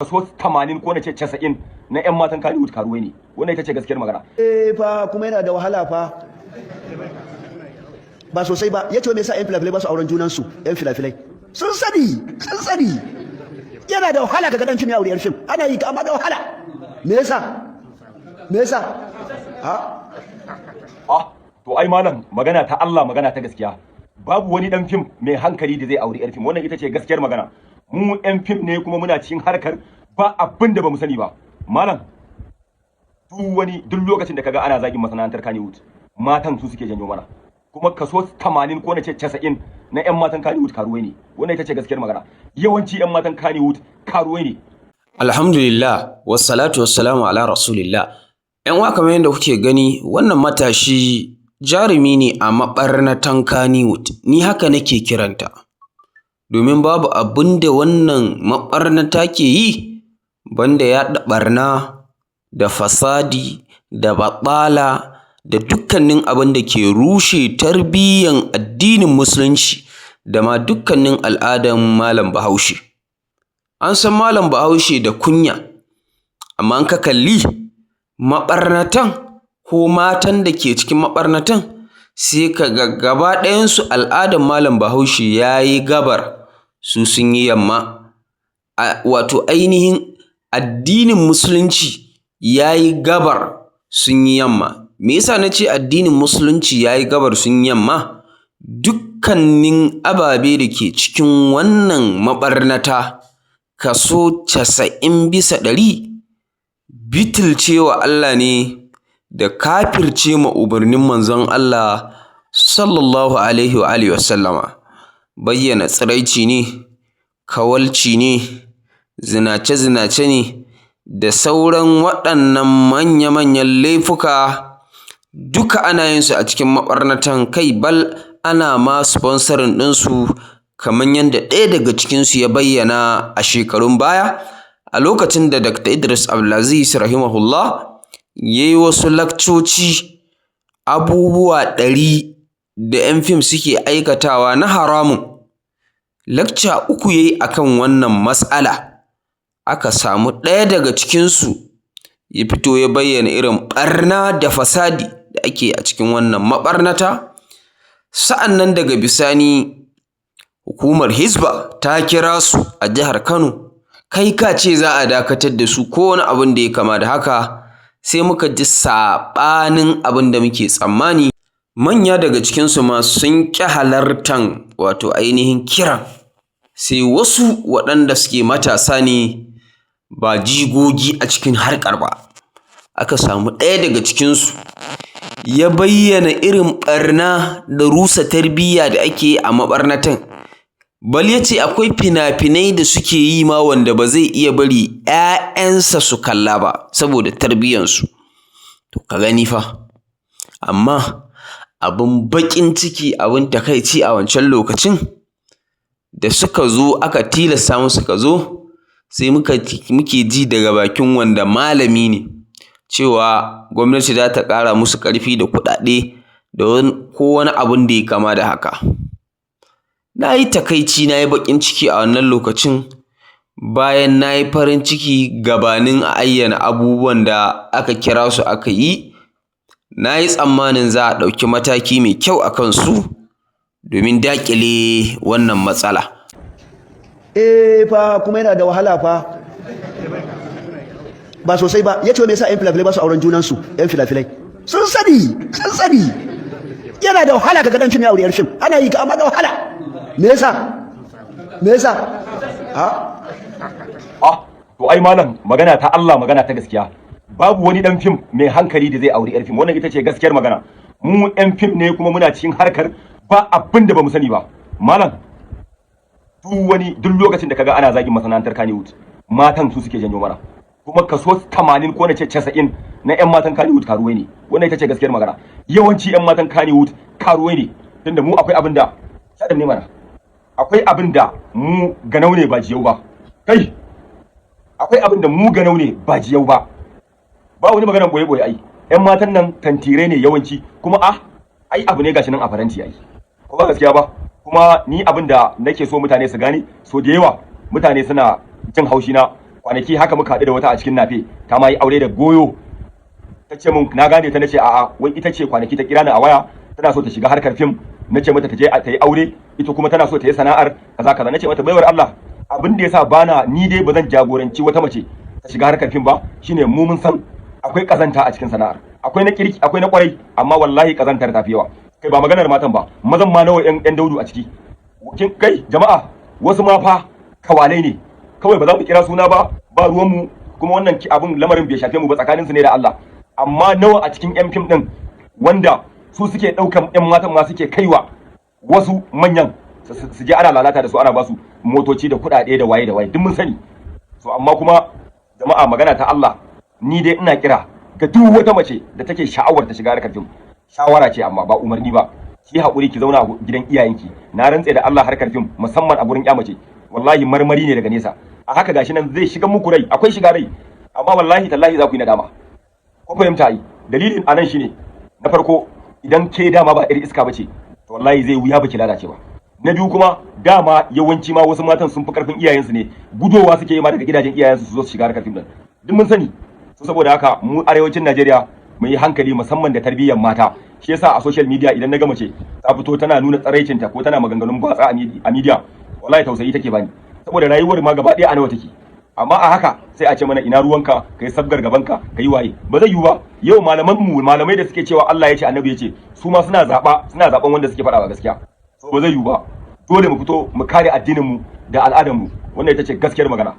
Kaso 80 ko na ce 90 na 'yan matan Kannywood karuwai ne. Wannan ita ce gaskiyar magana. Eh fa, kuma yana da wahala fa. Ba sosai ba. Yace me yasa 'yan filafilai ba su auren junansu? 'Yan filafilai sun sani, sun sani. Yana da wahala kaga dan fim ya aure 'yar fim. Ana yi, amma da wahala. Me yasa? Me yasa? Ha? Ah, to ai malam, magana ta Allah, magana ta gaskiya, babu wani dan fim mai hankali da zai auri 'yar fim. Wannan ita ce gaskiyar magana. Mu 'yan fim ne kuma muna cikin harkar, ba abin da bamu sani ba. Malam, duk wani, duk lokacin da kaga ana zagin masana'antar Kannywood, matan su suke janyo mana. Kuma kaso 80 ko na ce 90 na 'yan matan Kannywood karuwai ne. Wannan ita ce gaskiyar magana. Yawanci 'yan matan Kannywood karuwai ne. Alhamdulillah, wassalatu wassalamu ala rasulillah. ‘Yan uwa, kamar yadda kuke gani, wannan matashi jarumi ne a maɓarnatan Kannywood, ni haka nake kiranta. Domin babu abin da wannan maɓarnata ke yi banda yaɗa ɓarna da fasadi da baɗala da dukkanin abin da ke rushe tarbiyyan addinin Musulunci da ma dukkanin al'adan Malam Bahaushe. An san Malam Bahaushe da kunya, amma in ka kalli maɓarnatan ko matan da ke cikin maɓarnatan, sai ka ga gaba ɗayansu al'adan Malam Bahaushe ya yi gabar, su sun yi yamma. Wato ainihin addinin Musulunci ya yi gabar, sun yi yamma. Me yasa na ce addinin Musulunci ya yi gabar, sun yi yamma? Dukkanin ababe da ke cikin wannan maɓarnata, kaso 90% butulcewa Allah ne da kafirce ma umarnin Manzon Allah sallallahu alaihi wa alihi wasallama. Bayyana tsiraici ne, kawalci ne, zinace-zinace ne, da sauran waɗannan manya-manyan laifuka, duka ana yin su a cikin maɓarnatan. Kai, bal ana ma sponsoring ɗinsu, kamar yadda ɗaya daga cikinsu ya bayyana a shekarun baya, a lokacin da Dr. Idris Abdulaziz rahimahullah ya yi wasu lakcoci, abubuwa 100 da 'yan fim suke aikatawa na haramun. Lakca 3 ya yi a kan wannan mas'ala. Aka samu ɗaya daga cikinsu ya fito ya bayyana irin ɓarna da fasadi da ake a cikin wannan maɓarnata. Sa'an nan daga bisani hukumar Hisba ta kira su a jihar Kano, kai ka ce za a dakatar da su ko wani abin da ya kama da haka, sai muka ji saɓanin abin da muke tsammani. Manya daga cikinsu ma sun ƙi halartan wato ainihin kiran, sai wasu waɗanda suke matasa ne, ba jigogi a cikin harkar ba. Aka samu ɗaya daga cikinsu ya bayyana irin ɓarna da rusa tarbiyya da ake yi a maɓarnatan. Bal ya ce akwai fina-finai da suke yi ma wanda ba zai iya bari 'ya'yansa su kalla ba saboda tarbiyyansu. To ka gani fa, amma abin baƙin ciki, abin takaici, a wancan lokacin da suka zo aka tilasta musu suka zo, sai muke ji daga bakin wanda malami ne cewa gwamnati za ta ƙara musu ƙarfi da kuɗaɗe da ko wani abun da ya kama da haka. Na yi takaici, na yi baƙin ciki a wannan lokacin, bayan na yi farin ciki gabanin a ayyana abubuwan da aka kira su aka yi. Na yi tsammanin za a ɗauki mataki mai kyau a kansu domin daƙile wannan matsala. Eh fa, kuma yana da wahala fa. Ba sosai ba. Yace me yasa 'yan filafilai ba su auren junansu? 'Yan filafilai sun sani, sun sani. Yana da wahala kaga dan fim ya aure 'yar fim. Ana yi, amma da wahala. Me yasa? Me yasa? Ha? Ah, to ai malam, magana ta Allah, magana ta gaskiya, babu wani dan fim mai hankali da zai auri 'yar fim. Wannan ita ce gaskiyar magana. Mu 'yan fim ne kuma muna cikin harkar, ba abin da bamu sani ba. Malam, duk wani, duk lokacin da kaga ana zagin masana'antar Kannywood, matan su suke janyo mana. Kuma kaso 80 ko na ce 90 na 'yan matan Kannywood karuwai ne. Wannan ita ce gaskiyar magana. Yawanci 'yan matan Kannywood karuwai ne. Tunda mu akwai abin da shaɗin ne mana, akwai abin da mu ganau ne ba jiyau ba. Kai, akwai abin da mu ganau ne ba jiyau ba. Ba wani maganar boye boye. Ai 'yan matan nan tantirai ne yawanci. Kuma ah, ai abu ne gashi nan a faranti ai, ko ba gaskiya ba? Kuma ni abin da nake so mutane su gane, so da yawa mutane suna jin haushi na. Kwanaki haka muka haɗu da wata a cikin Nafe, ta ma yi aure da goyo. Ta ce mun na gane ta, nace a'a. Wai ita ce kwanaki ta kira ni a waya, tana so ta shiga harkar fim. Nace mata ta je ta yi aure, ita kuma tana so ta yi sana'ar kaza kaza. Nace mata, baiwar Allah, abin da yasa bana ni dai bazan jagoranci wata mace ta shiga harkar fim ba shine mu mun san akwai kazanta a cikin sana'ar. Akwai na kirki, akwai na kwarai, amma wallahi kazantar ta fi yawa. Kai, ba maganar matan ba, mazan ma nawa yan daudu a ciki. Kin kai jama'a, wasu ma fa kawalai ne kawai. Ba za mu kira suna ba, ba ruwanmu kuma. Wannan abun lamarin bai shafe mu ba, tsakanin su ne da Allah. Amma nawa a cikin yan fim din wanda su suke daukan yan matan ma suke kaiwa wasu manyan su je ana lalata da su, ana ba su motoci da kuɗaɗe da waye da waye, duk mun sani. So amma kuma jama'a, magana ta Allah, ni dai ina kira ga duk wata mace da take sha'awar ta shiga harkar fim, shawara ce amma ba umarni ba, ki haƙuri ki zauna a gidan iyayenki. Na rantse da Allah, harkar fim, musamman a gurin mace, wallahi marmari ne daga nesa. A haka gashi nan zai shiga muku rai, akwai shiga rai, amma wallahi tallahi za ku yi nadama. Ko fahimta yi? Dalilin anan shine, na farko, idan ke dama ba irin iska bace, to wallahi zai wuya baki lalace ba. Na biyu kuma, dama yawanci ma wasu matan sun fi karfin iyayensu ne, gudowa suke yi ma daga gidajen iyayensu su zo su shiga harkar fim din. Duk mun sani. So saboda haka mu arewacin Najeriya mu yi hankali, musamman da tarbiyyar mata. Shi yasa a social media idan na ga mace ta fito tana nuna tsaraicinta ko tana maganganun batsa a media, wallahi tausayi take bani, saboda rayuwar ma gaba ɗaya a nawa take. Amma a haka sai a ce mana ina ruwanka, kai sabgar gabanka, kai waye. Ba zai yiwu ba. Yau malaman mu, malamai da suke cewa Allah ya ce, Annabi ya ce, su ma suna zaba, suna zaben wanda suke faɗa wa gaskiya. So ba zai yiwu ba. Dole mu fito mu kare addinin mu da al'adar mu. Wannan ita ce gaskiyar magana.